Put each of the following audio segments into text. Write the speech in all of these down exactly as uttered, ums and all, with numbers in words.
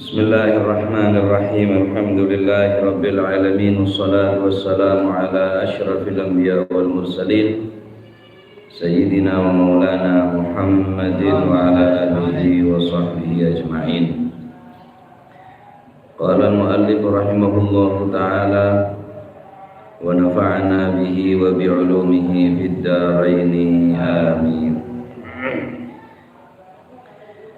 Bismillahirrahmanirrahim. Alhamdulillahirabbil alamin. Wassalatu wassalamu ala asyrafil anbiya wal mursalin, sayyidina wa maulana Muhammadin wa ala alihi wa sahbihi ajma'in. Qala al-muallif rahimahullahu ta'ala wa nafa'ana bihi wa bi ulumihi fid daraini. Amin.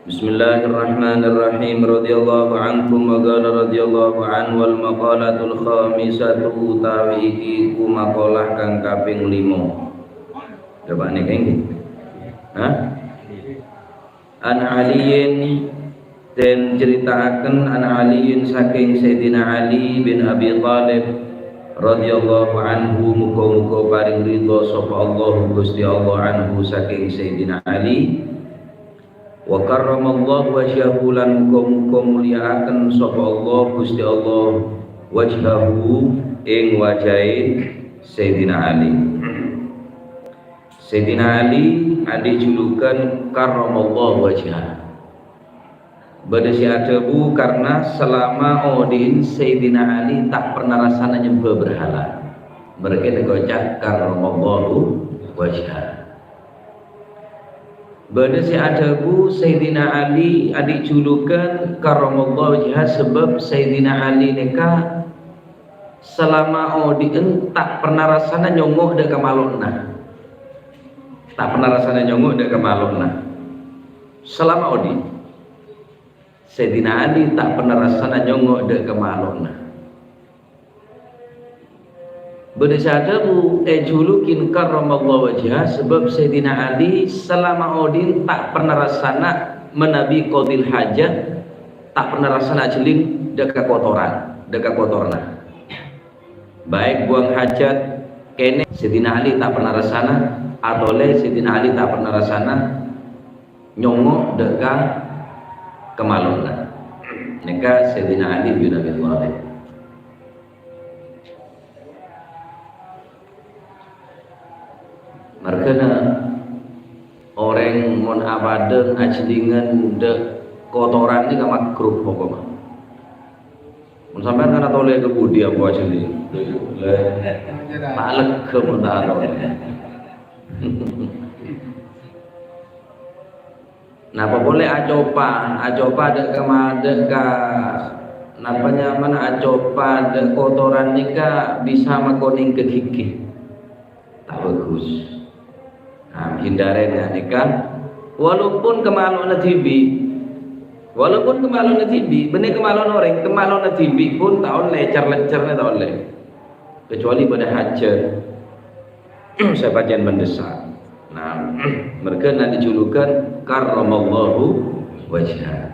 Bismillahirrahmanirrahim. Radhiyallahu ankum wa qala radhiyallahu anhu. Wal maqalatul khamisatu, utawi iki ku maqalah kang kaping lima. Coba niki, nggih. Hah? An Aliyin, den caritaaken an Aliyin saking Sayyidina Ali bin Abi Thalib radhiyallahu anhu, muga-muga paring ridho sapa Allah, Gusti Allah, anhu, saking Sayyidina Ali. Wa karramallahu wajhahu, lan muga-muga mulyaaken sapa Allah, Gusti Allah, wajhahu, ing wajahe Sayyidina Ali. Sayyidina Ali andi' julukan karramallahu wajhah. Bâdâ sè adhâbu karna salama odi'in Sayyidina Ali ta' pernah rassana nyembâ berhala. Marghâ èkoca' karramallahu wajhah. Bâdâ sè adhâbu Sayyidina Ali andi' julukan karramallahu wajhah sabâb Sayyidina Ali nèka salama odi'en ta' pernah rassana nyongngo' dâ' ka malo'na. Ta' pernah rassana nyongngo' dâ' ka malo'na. Salama odi'. Sayyidina Ali ta' pernah rassana nyongngo' dâ' ka malo'na. Bâdâ sè adhâbu èjulukin karramallahu wajhah sabâb Sayyidina Ali salama odi'en ta' pernah rassana manabi qadil hajat, ta' pernah rassana ajhelling dâ' ka kotoran, dâ' ka kotoranna. Baik buang hajat kènè', Sayyidina Ali ta' pernah rassana, atolè Sayyidina Ali ta' pernah rassana nyongngo' dâ' ka, ka malo'na. Nèka Sayyidina Ali bin Abi Thalib. Marghâna orèng mon abâdâ ajhellingan dâ' kotoran nèka makruh pokokna. Mon sampèyan kan atolè ka budi apa ajhelling? Ta' lega mon ta' atolè. Napa polè acopa, acopa dâ' ka ma-, dâ' ka, napa nyamana acopa dâ' kotoran nèka bisa makonèng ka ghighi. Ta' bhâghus. Nah, hindarè nèka, walaupun ka malo'na dhibi'. Walaupun ka malo'na dhibi', bânnè ka malo'na orèng, ka malo'na dhibi' pon ta' ollè, car-leccernè ta' ollè. Kecuali bâdâ hajat. Sè pancèn mendesak. Nah, marghâna dijulukan karramallahu wajhah.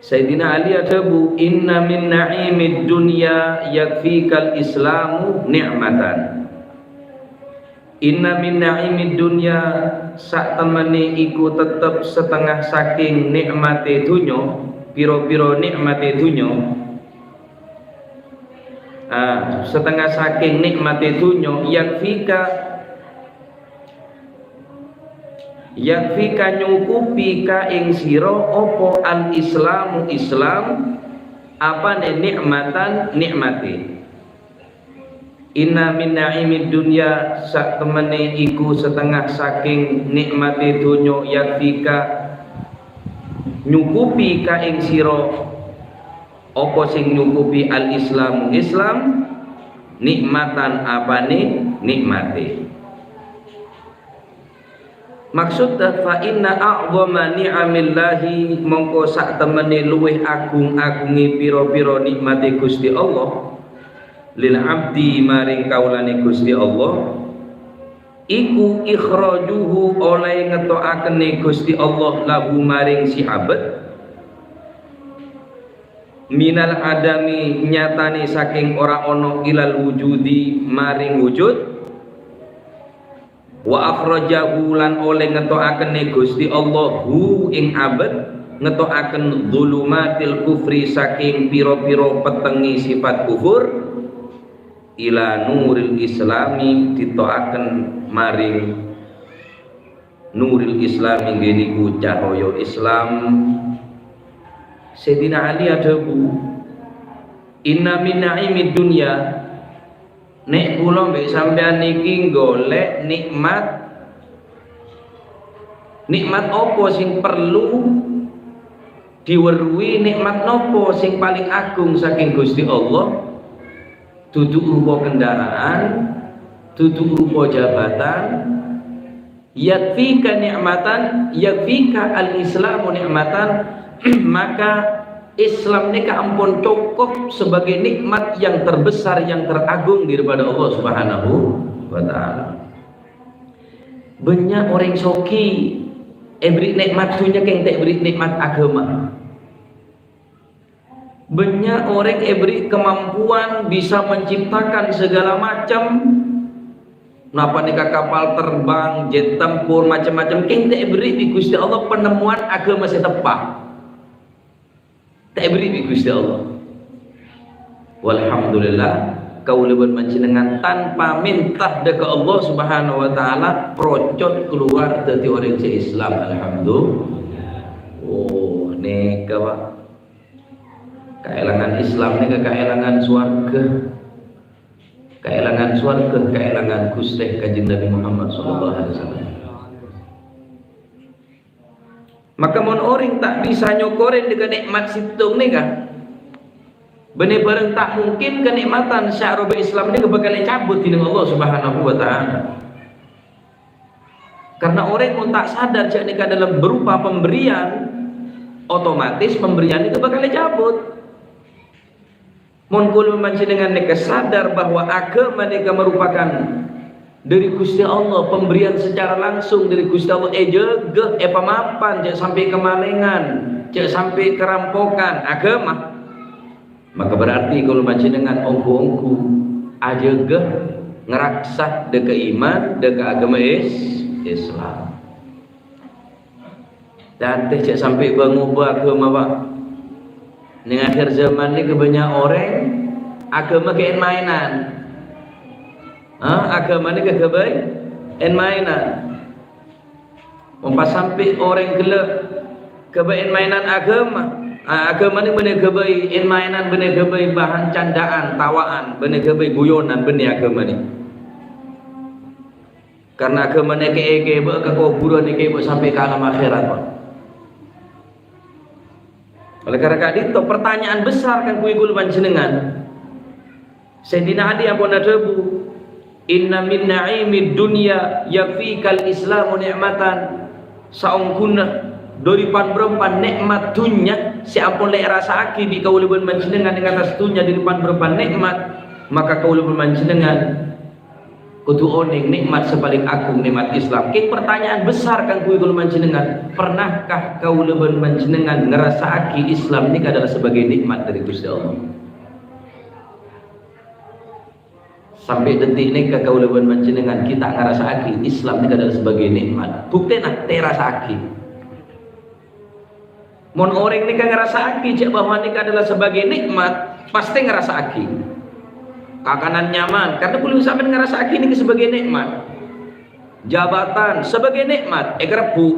Sayyidina Ali adhâbu, "Inna min na'imid dunya yakfikal Islamu ni'matan." Inna min na'imid dunya, satemmenè iku tettep satengnga saking nè'matè dhunnya, pira-pira nè'matè dhunnya. Ah, satengnga saking nè'matè dhunnya, yakfika, yakfika nyukupi ka ing sira apa al-Islamu Islam, apanè ni'matan, nè'matè. Inna min na'imid dunya, satemmenè iku satengnga saking nè'matè dhunnya, yakfika, nyukupi ka ing sira, apa sing nyukupi al-Islamu Islam, ni'matan apanè nè'matè. Maksudda, fa inna a'dhama ni'amillahi, mongko satemmenè luwih agung-agungè pira-pira nè'matè Gusti Allah, lil abdi, maring kaulane Gusti Allah, iku ikhrajuhu, oleh ngeto'akene Gusti Allah, lahu, maring si abad, minal adami, nyatane saking ora ana, ilal wujudi, maring wujud. Wa akhrajahu, lan oleh ngeto'akene Gusti Allah, hu, ing abad, ngeto'aken dhulumatil kufri, saking pira-pira petenge sifat kufur, ila nuril islami, dito'aken maring nuril islami, inggih niku cahaya Islam. Sayyidina Ali adhâbu, "Inna min na'imid dunya," nè' kaulâ bi' sampèyan nèkè nggolè nè'mat, nè'mat apa sè parlo diweruwi, nè'mat napa sè palèng agung sakèng Ghustè Allah? Dudu rupa kendaraan, dudu rupa jabatan, yakfika ni'matan, yakfika al-Islamu ni'matan, maka Islam nèka ampon cokop sebagai nikmat yang terbesar, yang teragung daripada Allah Subhanahu wa Ta'ala. Bânnya' orèng soghi èberri' nè'mat dhunnya, kèng ta' èberri' nè'mat aghâma. Bânnya' orèng èberri' kemampuan bisa menciptakan segala macam, napa nèka kapal terbang, jet tempur, macem-macem, kèng ta' èberri' bi' Ghustè Allah penemuan aghâma sè teppa'. Ta' èberri' bi' Ghustè Allah. Walhamdulillah, kaulâ bân panjhennengngan tanpa mènta dâ' ka Allah Subhanahu wa Ta'ala, procot kalowar dhâddhi orèng sè Islam. Alhamdulillah. Oh, nèka, Pak. Kaèlangan Islam nèka kaèlangan sowarghâ. Kaèlangan sowarghâ, kaèlangan Ghustè Kanjeng Nabi Muhammad sallallahu alaihi wasallam. Maka mon orèng ta' bisa nyokorè nèka nè'mat sèttong nèka, bânnè bhârâng ta' mungkin kanè'matan sè aropa Islam nèka bhâkal ècabut dhinèng Allah Subhanahu wa Ta'ala. Karena orèng mon ta' sadar jhâ' nèka adalah berupa pemberian, otomatis pemberian itu bakal ècabut. Mon kaulâ bân panjhennengngan nèka sadar bahwa aghâma nèka merupakan dâri Ghustè Allah, pemberian secara langsung dâri Ghustè Allah, èjâgâ, èpamapan, jhâ' sampè' kamalèngan, jhâ' sampè' karampokan, aghâma. Maka berarti kaulâ bân panjhennengngan ongghu-ongghu ajâgâ, ngaraksa dâ' ka iman, dâ' ka aghâma Is-, Islam. Dhâddhi jhâ' sampè' bâ-ngobâ aghâma, Pak. Neng akhir zaman nèka bânnya' orèng aghâma ghi' èn-maènan. Hah? Aghâma nèka ghâbây èn-maènan. Mon pas sampè' orèng ghellâ' ghâbây èn-maènan aghâma, a-, aghâma nèka bânnè ghâbây èn-maènan, bânnè ghâbây bahan candhâ'ân, tawa'an, bânnè ghâbây guyonan, bânnè aghâma nèka. Karna aghâma nèka èkèbâ ka kobhurân, èkèbâ sampè' ka alam akhèrat, Pak. Oleh karena ka'dinto, pertanyaan besar kaangghuy kaulâ panjhennengngan. Sayyidina Ali ampon adhâbu, "Inna min na'imid dunya yakfikal Islamu ni'matan." Saongghuna dâri pan-bârâmpan nè'mat dhunnya sè ampon la èrassa'aghi bi' kaulâ bân panjhennengngan è attas dhunnya dâri pan-bârâmpan nè'mat, maka kaulâ bân panjhennengngan kodhu onèng nè'mat sè palèng agung, nè'mat Islam. Kèng pertanyaan besar kaangghuy kaulâ panjhennengngan, pernahkah kaulâ bân panjhennengngan ngarassa'aghi Islam nèka adalah sebagai nè'mat dâri Ghustè Allah? Sampè' dâteng nèka kaulâ bân panjhennengngan ghi' ta' ngarassa'aghi Islam nèka adalah sebagai nè'mat. Buktèna, ta' èrassa'aghi. Mon orèng nèka ngarassa'aghi jhâ' bahwa nèka adalah sebagai nè'mat, pastè ngarassa'aghi. Kakanan nyaman, karna kaulâ sampèyan ngarassa'aghi nèka sebagai nè'mat. Jabatan sebagai nè'mat, èkarebbhu'.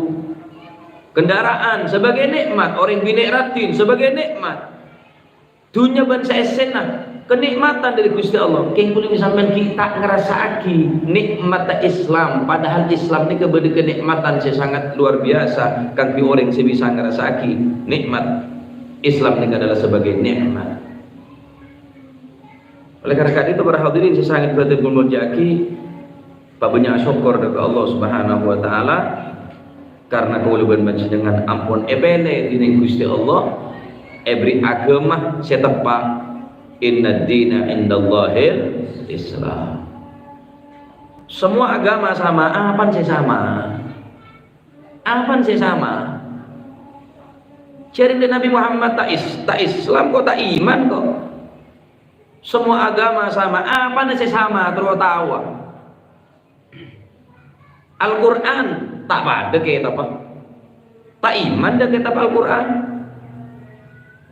Kendaraan sebagai nè'mat, orèng binè' raddhin sebagai nè'mat. Dhunnya bân saèssèna, kanè'matan dâri Ghustè Allah. Kèng kaulâ sampèyan ghi' ta' ngarassa'aghi nè'matta Islam, padahal Islam nèka bâdâ kanè'matan sè sangat luar biasa kaangghuy orèng sè bisa ngarassa'aghi nè'mat Islam nèka adalah sebagai nè'mat. Oleh karena ka'dinto, para hadirin sè sanget bhâdhân kaulâ molja'aghi, pabânnya' sokkor dâ' ka Allah Subhanahu wa Ta'ala, karna kaulâ bân panjhennengngan ampon èpèlè dhinèng Ghustè Allah, èberri' aghâma sè teppa', "Innad dina 'indallahil Islam." Semua agama sama, apana sè sama? Apana sè sama? Jhârèya Nabi Muhammad ta' is-, ta' Islam kok, ta' iman kok. Semua agama sama, apana sè sama, terro taowa. Al-Qur'an ta' padâ kètabbhâ. Ta' iman dâ' kètab Al-Qur'an.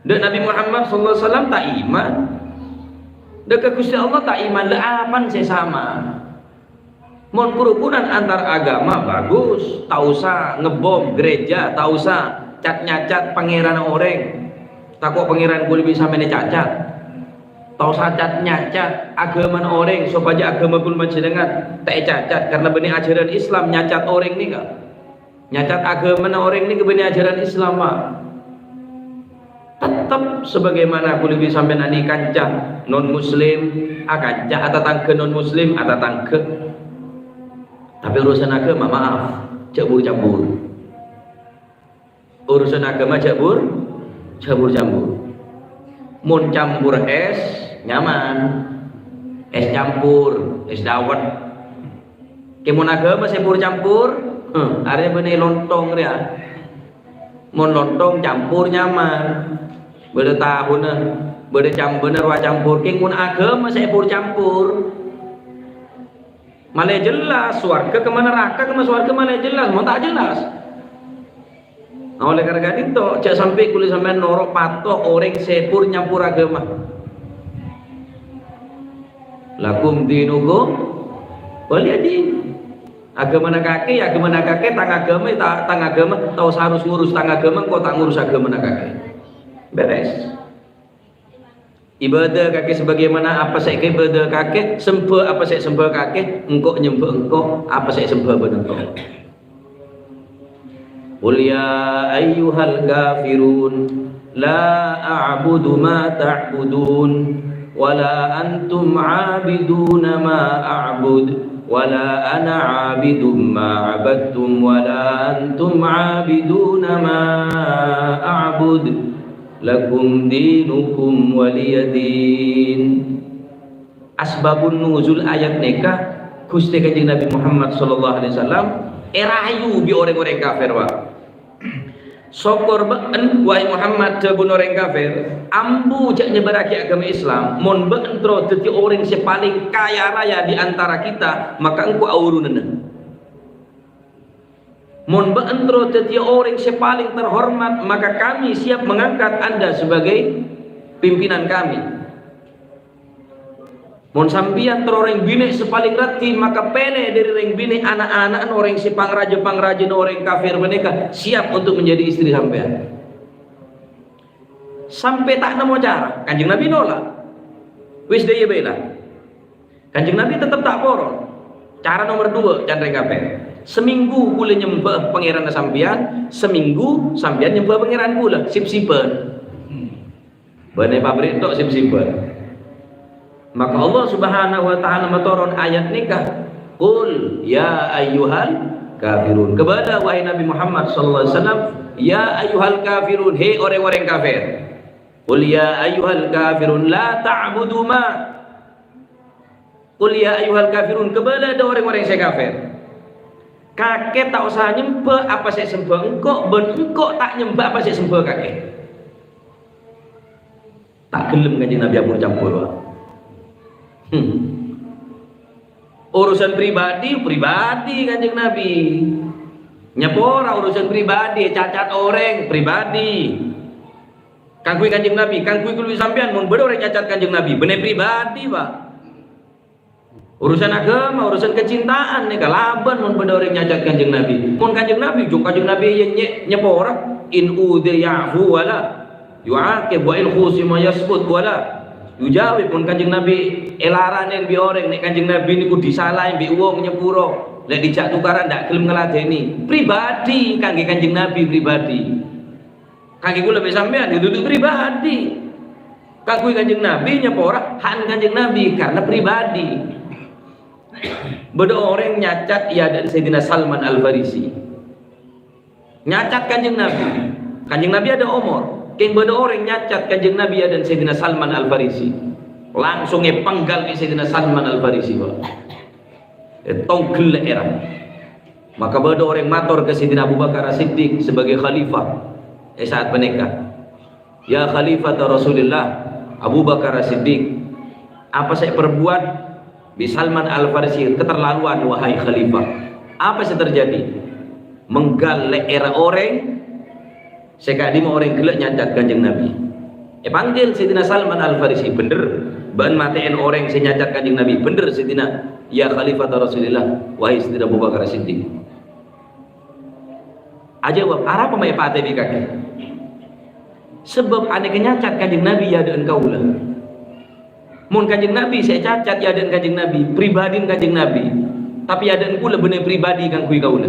Dâ' Nabi Muhammad sallallahu alaihi wasallam ta' iman. Dâ' ka Ghustè Allah ta' iman, la apana sè sama? Mon karukunan antar agama, bagus, ta' osa ngebbom gereja, ta' osa cat-nyacat pangèranna orèng. Tako' Pangèran kulâ bi' sampèyan ècacat. Tao sacat nyacat aghâmana orèng sopajâ aghâma kulâ panjhennengngan ta' ècacat, karna bânnè ajhârân Islam nyacat orèng nèka. Nyacat aghâmana orèng nèka bânnè ajhârân Islam, Pak. Tettep sabagaimana kulâ bi' sampèyan andi' kanca non-muslim, akanca, atatangghâ non-muslim, atatangghâ. Tapè urusan aghâma, maaf, jhâ' bur-campur. Urusan aghâma jhâ' bur-, jhâ' bur-campur. Mon campur ès, nyaman. Ès campur, ès dawet. Kè mon aghâma sè bur-campur, heh, arèya bânnè lontong rèya. Mon lontong campur nyaman. Bâdâ tahuna, bâdâ cambâna rowa campur. Kè mon aghâma sè bur-campur, malè jelas, sowarghâ kemma naraka, kemma sowarghâ malè jelas, mon ta' jelas. Nah, oleh karena itu, jhâ' sampè' kulâ sampèyan noro' pato orèng sè pur-nyampur aghâma. Lakum dinukum waliyadin. Aghâmana kakè, ya aghâmana kakè, tang aghâma, ya ta-, tang aghâma, ta' osa harus ngurus tang aghâma, engko' ta' ngurus aghâmana kakè. Beres. Ibâdâ kakè sabagaimana apa sè èkaibâdâ kakè, sembhâ apa sè èsembhâ kakè, engko' nyembhâ engko' apa sè èsembhâ bân engko'. Qul ya ayyuhal kafirun, la a'budu ma ta'budun, wa la antum 'abiduna ma a'bud, wa la ana 'abidum ma 'abadtum, wa la antum 'abiduna ma a'bud. Lakum dinukum waliyadin. Asbabun nuzul ayat nèka, Ghustè Kanjeng Nabi Muhammad sallallahu alaihi wasallam èrayu bi' orèng-orèng kafir, Pak. Sokor bâ'en, wahai Muhammad, dhâbuna orèng kafir, ambu jhâ' nyebarraghi aghâma Islam, mon bâ'en terro dhâddhi orèng sè palèng kaya raya di antara kita, maka engko' aurunana. Mon bâ'en terro dhâddhiyâ orèng sè palèng terhormat, maka kami siap mengangkat Anda sebagai pimpinan kami. Mon sampèyan terro rèng binè' sè palèng raddhin, maka pèlè dhâri rèng binè' ana'-ana'na orèng sè pangrajâ-pangrajâna orèng kafir panèka siap untuk menjadi istri sampèyan. Sampè' ta' nemmo cara, Kanjeng Nabi nolak. Wis dâ' iyâ bhâi la. Kanjeng Nabi tetep ta' poron. Cara nomer duwâ', can rèng kafir. Samènggu kulâ nyembhâ pangèranna sampèyan, samènggu sampèyan nyembhâ pangèran kulâ, sip-sipan. Bânnè pabrik tok sip-sipan. Maka Allah Subhanahu wa Ta'ala matoron ayat nèka, "Qul ya ayyuhal kafirun." Kabâlâ, wahai Nabi Muhammad sallallahu alaihi wasallam, "Ya ayyuhal kafirun, he orèng-orèng kafir." "Qul ya ayyuhal kafirun, la ta'budu ma." "Qul ya ayyuhal kafirun," kabâlâ dâ' orèng-orèng sè kafir. Kakè ta' osa nyembhâ apa sè èsembhâ engko', bân engko' ta' nyembhâ apa sè èsembhâ kakè. Ta' ghellem Kanjeng Nabi ampon campur, Pak. Hmm. Urusan pribadi, pribadi Kanjeng Nabi. Nyapora urusan pribadi, cacat orèng, pribadi. Kaangghuy Kanjeng Nabi, kaangghuy kulâ sampèyan, mon bâdâ orèng nyacat Kanjeng Nabi, bânnè pribadi, Pak. Urusan aghâma, urusan kacintaan nèka labân mon bâdâ orèng nyacat Kanjeng Nabi. Mon Kanjeng Nabi, jhung Kanjeng Nabi ya nye-, nyapora, "In udziya'fu wa la yu'aqib, wa in khusima yasbut wa la yujawib." Mon Kanjeng Nabi èlaranè bi' orèng, nè' Kanjeng Nabi nèko disalaè bi' wong nyapora, lè' dija' tukaran ta' ghellem ngaladèni. Pribadi, kaangghuy Kanjeng Nabi pribadi. Kaangghuy kulâ bi' sampèyan, ya dudu pribadi. Kaangghuy Kanjeng Nabi nyapora, ha'en Kanjeng Nabi, karena pribadi. Bâdâ orèng nyacat è adâ'na Sayyidina Salman Al-Farisi. Nyacat Kanjeng Nabi. Kanjeng Nabi adâ' omor. Kèng bâdâ orèng nyacat Kanjeng Nabi è adâ'na Sayyidina Salman Al-Farisi. Langsung èpenggal bi' Sayyidina Salman Al-Farisi, Pak. Ètonggel lè'èrra. Maka bâdâ orèng mator ka Sayyidina Abu Bakar As-Siddiq sebagai khalifah è saat panèka, "Ya Khalifata Rasulillah, Abu Bakar As-Siddiq, apa sè èparbuwât bi' Salman Al-Farisi keterlaluan, wahai khalifah? Apa sè terjadi?" Menggal lè'èrra orèng sè ka'dimma orèng ghellâ' nyacat Kanjeng Nabi. Èpanggil Sayyidina Salman Al-Farisi, "Bhendher, bâ'en matè'è orèng sè nyacat Kanjeng Nabi? Bhendher, Sayyidina, ya Khalifata Rasulillah, wahai Sayyidina Abu Bakar As-Siddiq." Ajâwâb, "Arapa ma' èpatè'è bi' kakè?" Sabâb anèka nyacat Kanjeng Nabi è adâ'na kaulâ. Mon Kanjeng Nabi sè ècacat è adâ'na Kanjeng Nabi, pribadhina Kanjeng Nabi. Tapè è adâ'na kaulâ bânnè pribadhi kaangghuy kaulâ.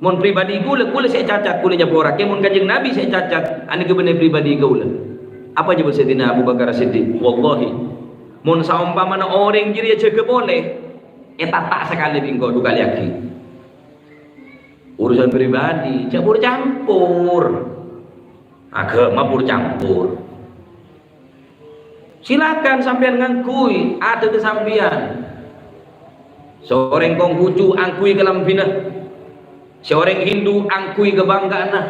Mon pribadhi kaulâ, kaulâ sè ècacat, kaulâ nyapora. Kè mon Kanjeng Nabi sè ècacat, anèka bânnè pribadhi kaulâ. Apa jâwâb Sayyidina Abu Bakar Siddiq? "Wallahi, mon saompamana orèng jârèya jâgâ polè, ètata' sakalè bi' engko', du kalèaghi. Urusan pribadhi, jhâ' pur-campur. Aghâma pur-campur." Silakan sampèyan ngangghuy adâddhâ sampèyan. Sè orèng Konghucu angghuy kalambhina. Sè orèng Hindu angghuy kabhângga'anna.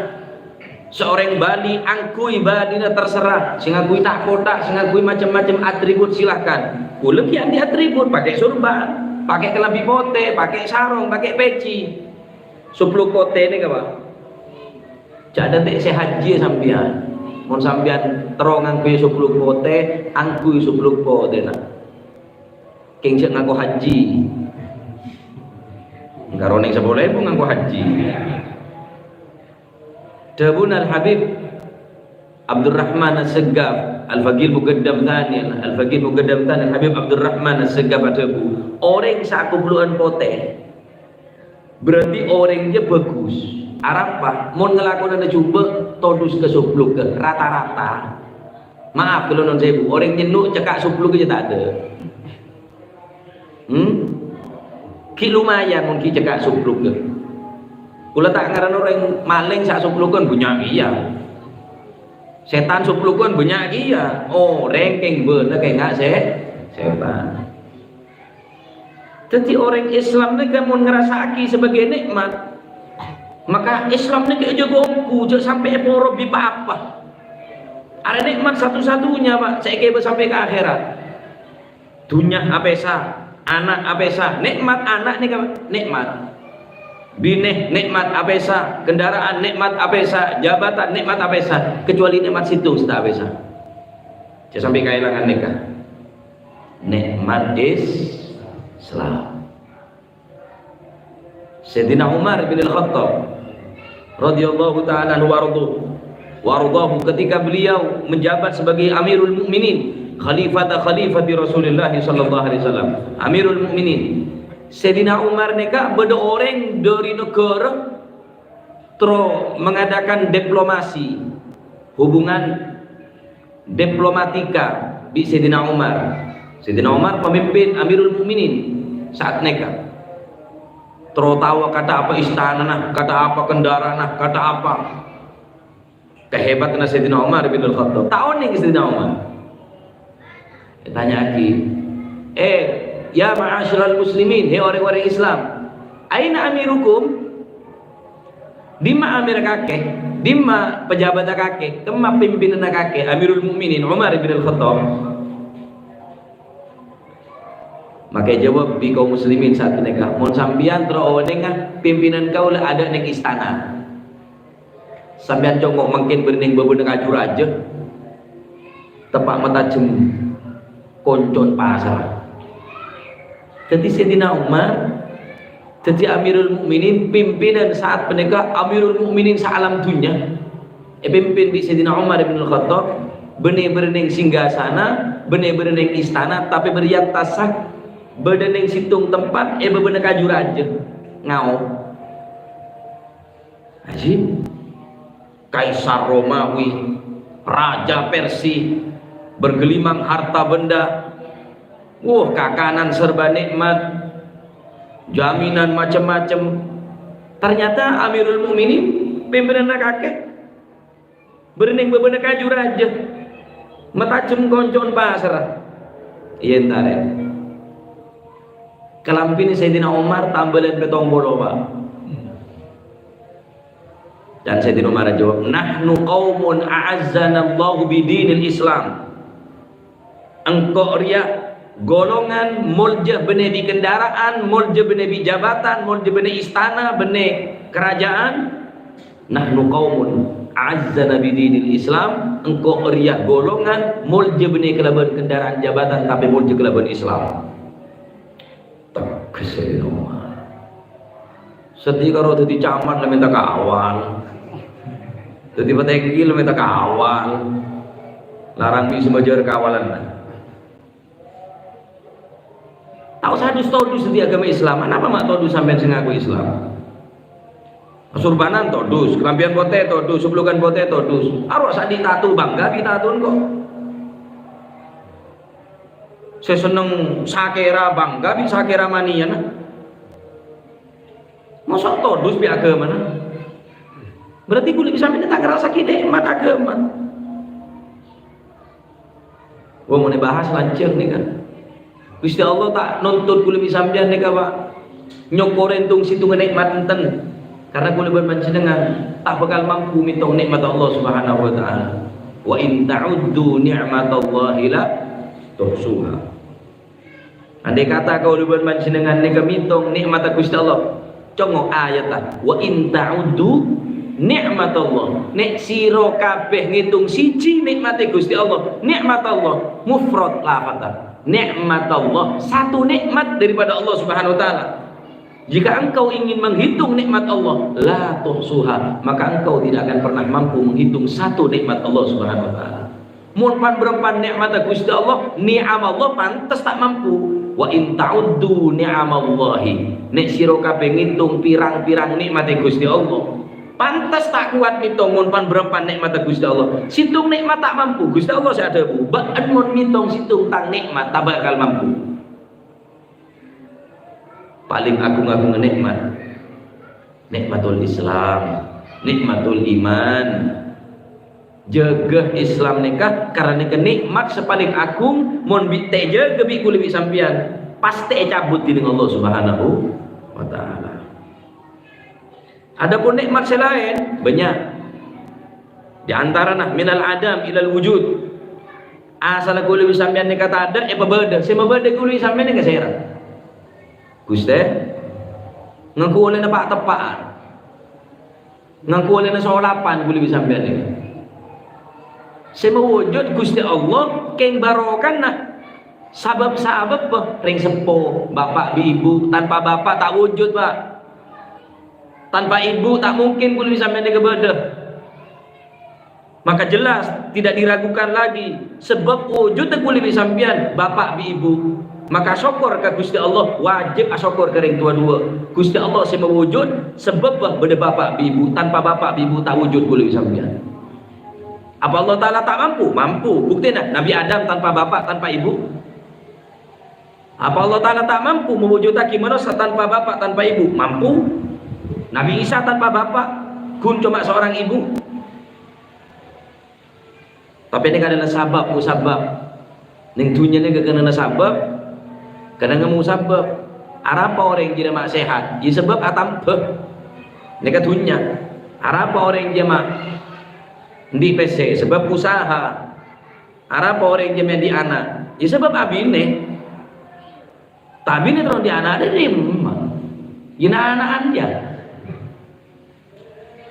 Sè orèng Bali angghuy badhina, terserah. Sè ngangghuy ta'-kotta', sè ngangghuy macem-macem atribut, silakan. Kaulâ ghi' andi' atribut, pakè sorban, pakè kalambhi potè, pakè sarong, pakè peci. Sobluk potè nèka, Pak. Jhâ' dhâddhi sè hajji sampèyan. Mon sampèyan terro ngangghuy sobluk potè, angghuy sobluk potèna. Kèng jhâ' ngako hajji. Karo nèng sapolo èbu ngako hajji. Dhâbuna Al-Habib Abdurrahman As-Segaf, Al-Faqih Muqaddam Tsani, Al-Faqih Muqaddam Tsani, Al-Habib Abdurrahman As-Segaf adhâbu, "Orèng sè akoblu'ân potè." Berarti orèngnga bhâghus. Arapa? Mon ngalakonana jhubâ', todus ka soblukka, rata-rata. Maaf, kaulâ nuwun sèbu, orèng nyenno' cekka' soblukka jhâ' tadâ'. Hmm? Ghi' lumayan mon ghi' cekka' soblukka. Kaulâ ta' ngarana orèng malèng sè soblukka bânnya' kèya. Sètan soblukka bânnya' kèya. Orèng kèng bâdâ kènga' sè-, sètan. Dhâddhi orèng Islam nèka mon ngrasa'aghi sabâgâi nè'mat, maka Islam nèka èjâgâ ongghu, jhâ' sampè' èporo bi' pa-apa. Arèya nè'mat satu-satunya, Pak, sè èghibâ sampè' ka akhèrat. Dhunnya apèsa, ana' apèsa, nè'mat ana' nèka nè'mat. Binè nè'mat apèsa, kendaraan nè'mat apèsa, jabatan nè'mat apèsa, kecuali nè'mat sèttong sè ta' apèsa. Jhâ' sampè' kaèlangan nèka. Nè'mat Islam. Sayyidina Umar bin Al-Khattab radhiyallahu ta'ala anhu wa ardhahu, wa ardhahu, ketika beliau menjabat sebagai Amirul Mukminin, khalifata khalifati Rasulillah sallallahu alaihi wasallam, Amirul Mukminin, Sayyidina Umar nèka bâdâ orèng dâri naghârâ terro mengadakan diplomasi, hubungan diplomatika bi' Sayyidina Umar. Sayyidina Umar pamimpin Amirul Mukminin saat nèka. Terro tao kata apa istanana, kata apa kendaraanna, kata apa kehebatanna Sayyidina Umar bin Al-Khattab. Ta' onèng Sayyidina Umar. Ètanya'aghi, "Eh, ya ma'asyiral muslimin, he orèng-orèng Islam, aina amirukum?" Dimma amirra kakè? Dimma pejabatta kakè? Kemma pimpinanna kakè, Amirul Mukminin Umar bin Al-Khattab? Maka èjâwâb bi' kaum muslimin saat nèka, "Mon sampèyan terro onènga, pimpinan kaulâ adâ' nèng istana. Sampèyan congko' mangkèn bârnèng bâbâna kaju rajâ, teppa' matajhem konco'na pasarra." Dhâddhi Sayyidina Umar dhâddhi Amirul Mukminin, pimpinan saat panèka Amirul Mukminin saalam dhunnya. Èpimpin bi' Sayyidina Umar bin Al-Khattab, bânnè bârnèng singgasana, bânnè bârnèng istana, tapè bâri' attassa bâdâ nèng sèttong tempat è bâbâna kaju rajâ. Ngao. Ajib. Kaisar Romawi, raja Persia, bergelimang harta benda, wah, kakanan serba nikmat, jaminan macem-macem. Ternyata Amirul Mukminin, pimpinanna kakè, bârnèng bâbâna kaju rajâ, matajhem konco'na pasarra. Iyâ, entar, yâ. Kalambhina Sayyidina Umar tambalan pèttong polo, Pak. Dan Sayyidina Umar jawab, "Nahnu qaumun a'azzanallahu bidinil Islam." Engko' rèya golongan moljâ bânnè bi' kendaraan, moljâ bânnè bi' jabatan, moljâ bânnè istana, bânnè kerajaan. "Nahnu qaumun a'azzana bidinil Islam." Engko' rèya golongan moljâ bânnè kalabân kendaraan jabatan, tapè moljâ kalabân Islam. Tegas Sayyidina Umar. Sedih karo dhâddhi camat la mènta kawan. Dhâddhi patèngkil mènta kawal. Larang bi' sè majâr kawalanna. Ta' osa dus-todus dhâddhi aghâma Islam. Anapa ma' todus sampèyan sè ngako Islam? Asurbanan todus, kalambhiyân potè todus, sabloghân potè todus. Aro' sè andi' tato bangga bi' tato engko'. Sè senneng sakèra bangga bi' sakèra maniyana. Mosok todus bi' aghâmana? Berarti kulâ bi' sampèyan ta' ngrassaaghi nè'mat aghâma. Wah, mon èbahas lanjhâng nèka. Ghustè Allah ta' nontot kulâ bi' sampèyan nèka, Pak. Nyokkorè tong-sèttongnga nè'mat enten. Karena kulâ bân panjhennengngan ta' bhâkal mampu mètong nè'mat Allah Subhanahu wa Ta'ala. "Wa in ta'uddu ni'matallahi la tuhsuha." Andai kata kaulâ bân panjhennengngan nèka mètong nè'matta Ghustè Allah, congngo' ayatta, "Wa in ta'uddu ni'matallah." Nè' sèra kabèh ngètong sèjhi nè'matta Ghustè Allah, ni'matallah, mufrad lafadz. Ni'matallah, satu nikmat daripada Allah Subhanahu wa Ta'ala. Jika engkau ingin menghitung nikmat Allah, la tuhsuha, maka engkau tidak akan pernah mampu menghitung satu nikmat Allah Subhanahu wa Ta'ala. Mon pan-bârâmpan nè'matta Ghustè Allah, ni'am Allah pantes ta' mampu. "Wa in ta'uddu ni'amallahi." Nè' sèra kabèh ngètong pirang-pirang nè'matta Ghustè Allah, pantes ta' kowat mètong mon pan-bârâmpan nè'matta Ghustè Allah. Sèttong nè'mat ta' mampu, Ghustè Allah sè adhâbu, "Bâ'na mon mètong sèttong Tang nè'mat, ta' bhâkal mampu." Palèng agung-agungnga nè'mat. Nè'matul Islam, nè'matul iman. Jâgâ Islam nèka, karena nèka nè'mat sè palèng agung, mon bi' ta' èjâgâ bi' kulâ bi' sampèyan, pastè ècabut dèning Allah Subhanahu wa Ta'ala. Adapun nè'mat sè laèn, bânnya'. Di antarana minal adam ilal wujud. Asalla kulâ bi' sampèyan nèka tadâ', èpabâdâ. Sè mabâdâ kulâ bi' sampèyan nèka sèra? Ghustè, ngangghuy ollèna pa'-teppa'an. Ngangghuy ollèna solapan kulâ bi' sampèyan nèka. Sè mawujud Ghustè Allah, kèng barokana sabâb-sabâbbhâ, rèng seppo, bapa' bi' ibu, tanpa bapa' ta' wujud, Pak. Tanpa ibu, ta' mungkin kulâ bi' sampèyan nèka bâdâ. Maka jelas, tidak diragukan lagi, sabâb wujudda kulâ bi' sampèyan bapa' bi' ibu. Maka sokor ka Ghustè Allah, wajib asokor ka rèng towa duwâ'. Ghustè Allah sè mawujud, sabâbbhâ bâdâ bapa' bi' ibu. Tanpa bapa' bi' ibu, ta' wujud kulâ bi' sampèyan. Apa Allah Ta'ala ta' mampu? Mampu. Buktèna, Nabi Adam tanpa bapa', tanpa ibu. Apa Allah Ta'ala ta' mampu mawujudaghi manossa tanpa bapa', tanpa ibu? Mampu. Nabi Isa tanpa bapa', ghun coma seorang ibu. Tapè nèka adalah sabâb musabâb. Neng dhunnya nèka kennengnganna sabâb, kennengnganna musabâb. Arapa orèng jârèya ma' sehat? Iyâ sabâb atambhâ. Nèka dhunnya. Arapa orèng jârèya ma' andi' pèssè? Sabâb usaha. Arapa orèng jârèya ma' andi' ana'? Iyâ sabâb abinè. Ta' abinè terro andi' ana' dâri dimma? Iyâ na'-ana'an jâ.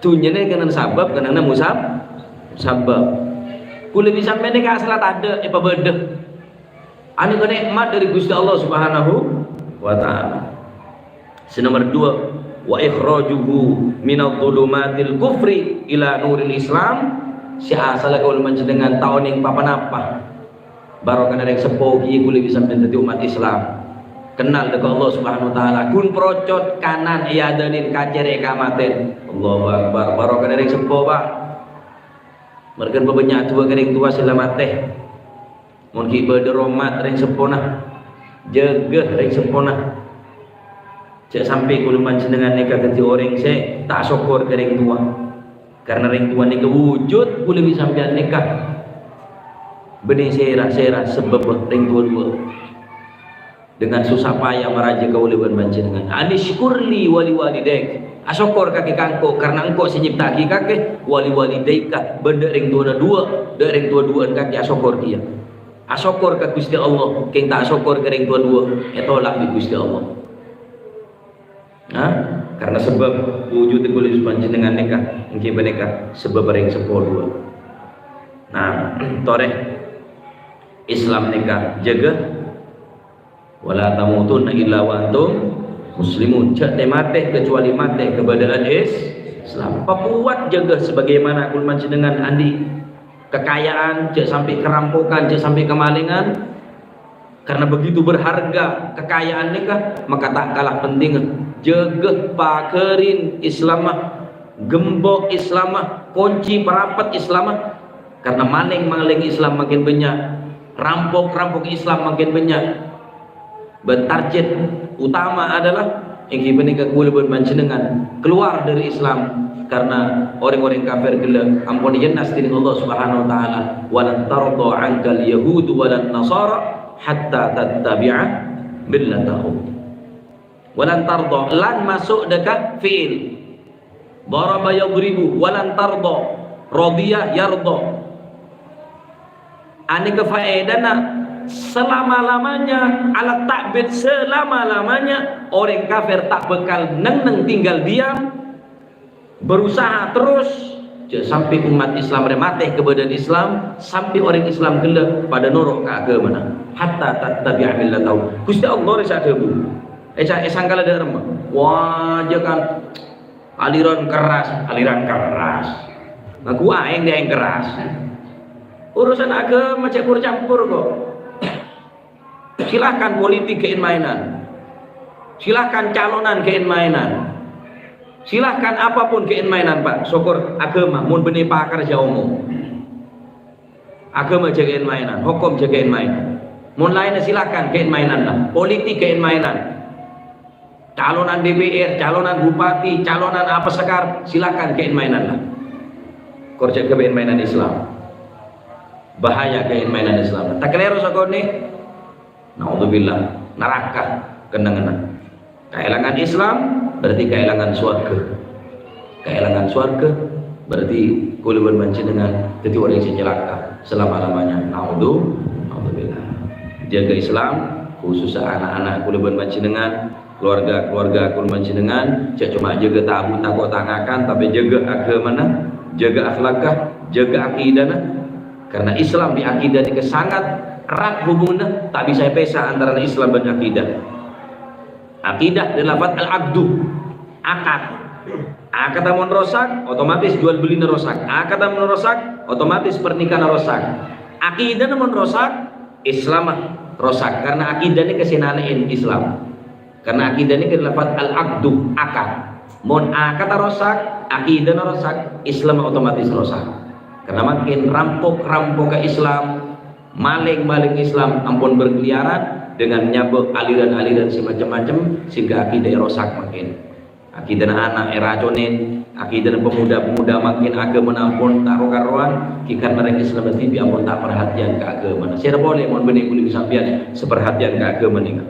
Dhunnya nèka kennengnganna sabâb, kennengnganna musab-, musabâb. Kulâ bi' sampèyan nèka asalla tadâ', èpabâdâ. Anu ka nè'mat dâri Ghustè Allah Subhanahu wa Ta'ala. Sè nomer duwâ', "Wa ikhrajuhu minadh dhulumatil kufri ila nuril Islam." Sè asalla kaulâ panjhennengngan ta' onèng pa-ponapa. Barokana rèng seppo ghi' kulâ bi' sampèyan dâddhi ommat Islam. Kennal dâ' ka Allah Subhanahu wa Ta'ala. Ghun procot kanan èadânin, kacèrè kamatèn. Allahu Akbar. Barokana rèng seppo, Pak. Marghâ pabânnya' du'a ka rèng towa sè la matè. Mon ghi' bâdâ romat rèng seppona, jâgâ rèng seppona. Jhâ' sampè' kulâ panjhennengngan nèka dâddhi orèng sè ta' sokor ka rèng towa. Karna rèng towa nèka wujud kulâ bi' sampèyan nèka. Bânnè sèra-sèra sabâbbhâ rèng towa duwâ'. Dengan susah payah marajâ kaulâ bân panjhennengngan. Anishkur li wa li walidaik. Asokor kakè ka engko', karna engko' sè nyèpta'aghi kakè, wa li walidaika, bân dâ' rèng towana duwâ', dâ' rèng towa duwâ'ân kakè asokor kèya. Asokor ka Ghustè Allah, kèng ta' asokor ka rèng towa duwâ', ètolak bi' Ghustè Allah. Nah, karna sabâb wujud kulâ bân panjhennengngan nèka, èngghi panèka sabâb rèng seppo duwâ'. Nah, torè Islam nèka jâgâ. "Wa la tamutunna illa wa antum muslimun." Jhâ' tè-matè kacuali matè kabâdâ'ân Is-, Islam. Pakuat jâgâ sabagaimana kaulâ panjhennengngan andi' kekayaan, jhâ' sampè' karampokan, jhâ' sampè' kamalengan. Karena begitu berharga kekayaan nèka, maka ta' kala pentingnga jâgâ pagârin Islamma, gembok Islamma, konci parapet Islamma. Karena malèng-malèng Islam makin bânnya', rampok-rampok Islam makin bânnya'. Bân target utama adalah èngghi panèka kaulâ bân panjhennengngan kalowar dâri Islam, karena orèng-orèng kafir ghellâ' ampon èyannas dâri Allah Subhanahu wa Ta'ala, "Walan tardha 'ankal yahudu walan nasara hatta tattabi'a millatahum." Walan tardha, lan maso' dâ' ka fi'il. Daraba yadribu, walan tardha, radhiya yardha. Anèka faèdana selama-lamanya, alat ta'bid selama-lamanya, orèng kafir ta' bhâkal neng-neng tinggal diam, berusaha terros, jhâ' sampè' ommat Islam rè matè kabâdâ'ân Islam, sampè' orèng Islam ghellâ' padâ noro' ka aghâmana, hatta tattabi'a millatahum. Ghustè Allah rè sè adhâbu. È sa-, è sangkala dâ' remma. Wah, jhâ' kan aliran keras, aliran keras. Ngaku aèng dâ' aèng keras. Urusan aghâma jhâ' pur-campur, kok. Silahkan politik ghi' en-maènan. Silahkan calonan ghi' en-maènan. Silahkan apapun ghi' en-maènan, Pak. Sokor aghâma, mon bânnè pakar jhâ' omong. Aghâma jhâ' ghi' en-maènan, hokom jhâ' ghi' en-maènan. Mon laènna silahkan ghi' en-maènan la. Politik ghi' en-maènan. Calonan D P R, calonan bupati, calonan apa sekar, silahkan ghi' en-maènan la. Kor jhâ' ghâbây en-maènan Islam. Bahaya ghi' en-maènan Islam. Ta' kalèro sakonè'. Naudzubillah. Naraka kennengnganna. Kaèlangan Islam berarti kaèlangan sowarghâ. Kaèlangan sowarghâ berarti kaulâ bân panjhennengngan dhâddhi orèng sè calaka selama-lamanya. Naudzu-, naudzubillah. Jâgâ Islam, khusus ana'-ana' kaulâ bân panjhennengngan, keluarga-keluarga kaulâ panjhennengngan, jhâ' coma jâgâ tabu tako' ta' ngakan, tapè jâgâ aghâmana, jâgâ akhlakka, jâgâ akidahna. Karena Islam bi' akidah nèka sangat erat hubunganna, ta' bisa èpèsa antarana Islam bân akidah. Akidah dâri lafat al-aqdu, akad. Akad mon rosak, otomatis jual bellina rosak. Akad mon rosak, otomatis pernikahanna rosak. Akidah mon rosak, Islam rosak. Karena akidah nèka sè nalè'è Islam. Karena akidah nèka dâri lafat al-aqdu, akad. Mon akad rosak, akidah rosak, Islam otomatis rosak. Karena mangkèn rampok-rampokka Islam, malèng-malèng Islam ampon berkeliaran dengan nyabâ' aliran-aliran sè macem-macem, sehingga akidah rosak mangkèn. Akidahna ana' èraconè, akidahna pemuda-pemuda mangkèn aghâmana ampon ta' ro-karowan, ghi' karna rèng Islam dhibi' ampon ta' parhatèyan ka aghâmana. Sèra polè mon bânnè kaulâ sampèyan sè parhatèyan ka aghâma nèka.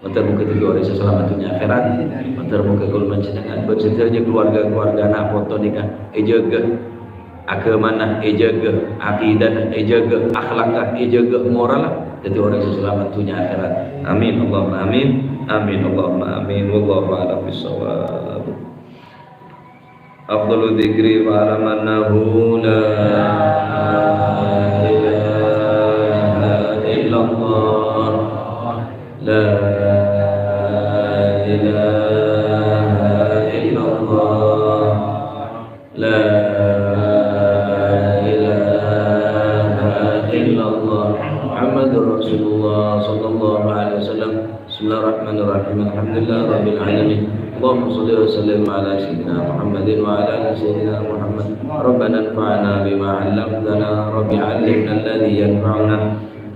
Mator moghâ dhâddhi orèng sè salamet dhunnya akhèrat. Mator moghâ kaulâ panjhennengngan bân sadhâjâ keluarga-keluarga ana' poto nèka èjâgâ. Aghâmana èjâgâ, akidahna èjâgâ, akhlakka èjâgâ, moralla dhâddhi orèng sè salamet dhunnya akhèrat. Amin, Allahumma amin. Amin, Allahumma amin. Wallahu a'lam bissawab. Afdalu dzikri fa'lam annahu la ilaha illallah. La ilaha illallah. La ilaha illallah. Muhammadur Rasulullah sallallahu alaihi wasallam. Bismillahirrahmanirrahim. Alhamdulillahirabbil alamin. Allahumma shalli wa sallim ala sayyidina Muhammadin wa ala ali sayyidina Muhammad. Rabbana anfa'na bima 'allamtana. Rabbi 'allimna alladzi yanfa'una.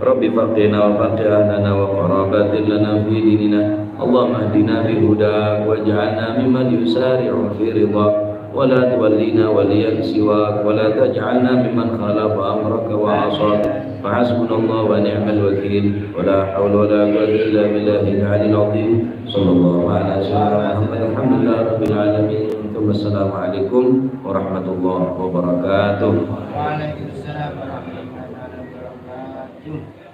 Rabbi faqqihna wa faqqih ahlana wa qarabatin lana fi dinina. Allahumma hdina bi hudak waj'alna mimman yusari'u fi ridhak. ولا تولنا وليا سواك، ولا تجعلنا ممن خالف أمرك وعصاك، فحسبنا الله ونعم الوكيل، ولا حول ولا قوة إلا بالله العلي العظيم. صلى الله على سيدنا محمد، الحمد لله رب العالمين، ثم السلام عليكم ورحمة الله وبركاته. وعليكم السلام ورحمة الله وبركاته.